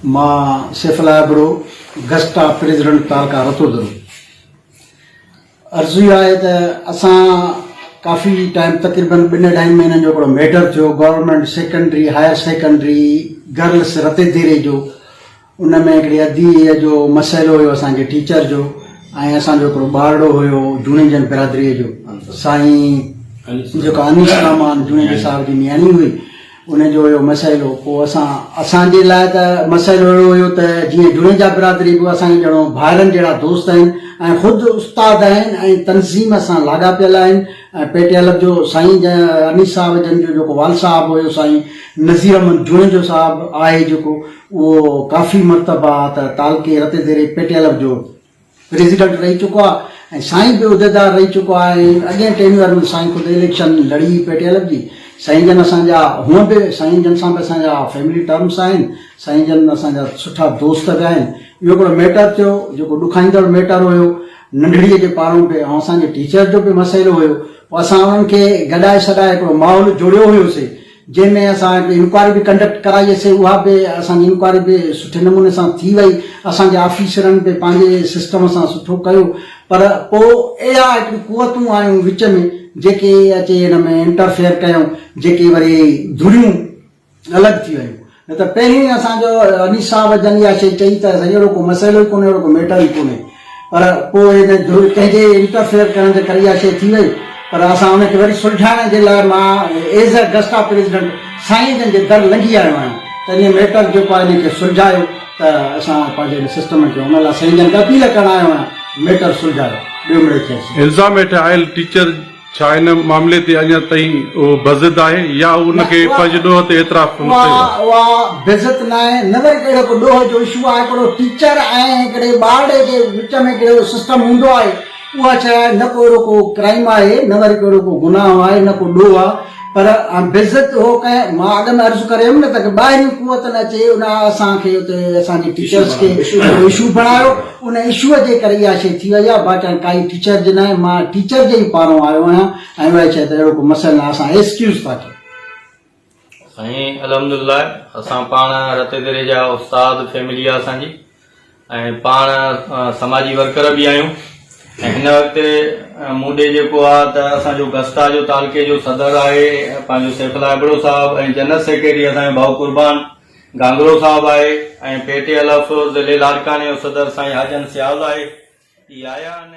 مان سيف الله ابڙو گسٽا پريزيڊنٽ تعلقه رتودرو عرض اهو آهي ته اسان ڪافي ٽائيم تقريبن ٻن اڍائين مهينن جو هڪڙو ميٽر ٿيو government secondary higher secondary girls Ratodero جو ان ۾ هڪڙي اديء جو مسئلو هيو اسان جي ٽيچر جو ۽ اسان جو هڪڙو ٻارڙو هيو جوڻيجن برادريء جو سائين جيڪو انيس الرحمان جوڻيجي صاحب جي نياڻي هئي ان جو هيو مسئلو پوء اسان اسان جي لاء ته مسئلو اهڙو هيو ته جيئن جوڻيجا برادري به اسان جي ڄڻو ڀائرن جهڙا دوست آهن ۽ خود استاد آهن ۽ تنظيم سان لاڳاپيل آهن ۽ پي ٽي الف جو سائين انيس صاحب جن جو جيڪو والد صاحب هيو سائين نذير احمد جوڻيجو صاحب آهي جيڪو اهو ڪافي مرتبا ته تعلقي رتيديري پي ٽي الف جو پريزيڊنٽ رهي چڪو آهي ۽ سائين به عهديدار رهي چڪو آهي ۽ اڳئين ٽينيوئر ۾ سائين خود اليڪشن لڙي پي ٽي الف جي سائين جن اسان جا هونء به سائين جن سان به اسان جا فيملي ٽرمس آهن سائين جن اسان جا سٺا دوست به آهن اهو هڪڙو ميٽر ٿيو جيڪو ڏکائيندڙ ميٽر هيو ننڍڙي جي پارون به ۽ اسان جي ٽيچر جو به مسئلو هيو پوء اسان انهن کي گڏائي سڏائي هڪڙو ماحول جوڙيو هيوسي جنهن ۾ اسان هڪ انڪوائري به ڪنڊڪٽ ڪرائي سي اها به اسان جي انڪوائري به سٺي نموني سان ٿي وئي اسان جي آفيسرن به پنهنجي سسٽم سان سٺو ڪيو پر پوء اهڙا هڪڙيون قوتون آيون وچ ۾ جيڪي اچي ان ۾ انٽرفيئر ڪيون جيڪي وري ڌريون الڳ ٿي ويون نه ته پهرين اسان جو انيس صاحب جن اها شيء چئي ته سائين اهڙو ڪو مسئلو ئي ڪونهي اهڙو ڪو ميٽر ئي ڪونهي پر پوء هن ڌر ڪنهن جي انٽرفيئر ڪرڻ جي ڪري اها شيء ٿي وئي پر اسان ان کي وري سلجهائڻ جي لاء مان ايز اي گسٽا پريزيڊنٽ سائين جن جي در لنگهي آيو آهيان ته انهي ميٽر جيڪو آهي ان کي سلجهايو ته اسان پنهنجي ان سسٽم کي ان لاء سائين جن کي اپيل ڪرڻ آيو آهيان ميٽر سلجهايو ٻيو مڙئي خير سان. الزام هيٺ آيل ٽيچر ڇا ان معاملي تي اڃا تائين اهو بضد آهي يا ان کي پنهنجي ڏوهه تي اعتراف نه ڪيو آهي؟ اها بضد ناهي نه وري ڪهڙو ڪو ڏوهه جو اشو آهي هڪڙو ٽيچر ۽ هڪڙي ٻارڙي جي وچ ۾ ڪهڙو سسٽم هوندو آهي اها شيء آهي نه ڪو اهڙو ڪو ڪرائيم آهي نه وري ڪو اهڙو ڪو گناهه آهي نه ڪو ڏوهه آهي پر بضد هو ڪنهن مان اڳ ۾ عرض ڪري ويم نه ته ٻاهريون قوت نه اچي ان اسان کي اتي اسان جي ٽيچرس کي اشو بڻايو ان اشوء جي ڪري اها شيء ٿي وئي آهي، باقي ڪائي ٽيچر جي ناهي، مان ٽيچر جي ئي پارون آيو آهيان ۽ اها شيء ته اهڙو ڪو مسئلو ناهي، اسان ايسڪيوز ٿا ڪيون. سائين الحمدلله اسان پاڻ رتيديري جا استاد فيملي آ اسان جي ۽ پاڻ سماجي ورڪر به آهيون ۽ هن وقت مون ڏي جيڪو آ ته اسان جو گسٽا جو تعلقي جو صدر آهي پنهنجو سيف الله ابڙو صاحب ۽ جنرل سيڪريٽري اسان جو ڀائو قربان گانگرو صاحب آهي ۽ پي ٽي الف ضلعي لاڙڪاڻي جو صدر سائين حاجن سيال آهي. اهي آيا آهن.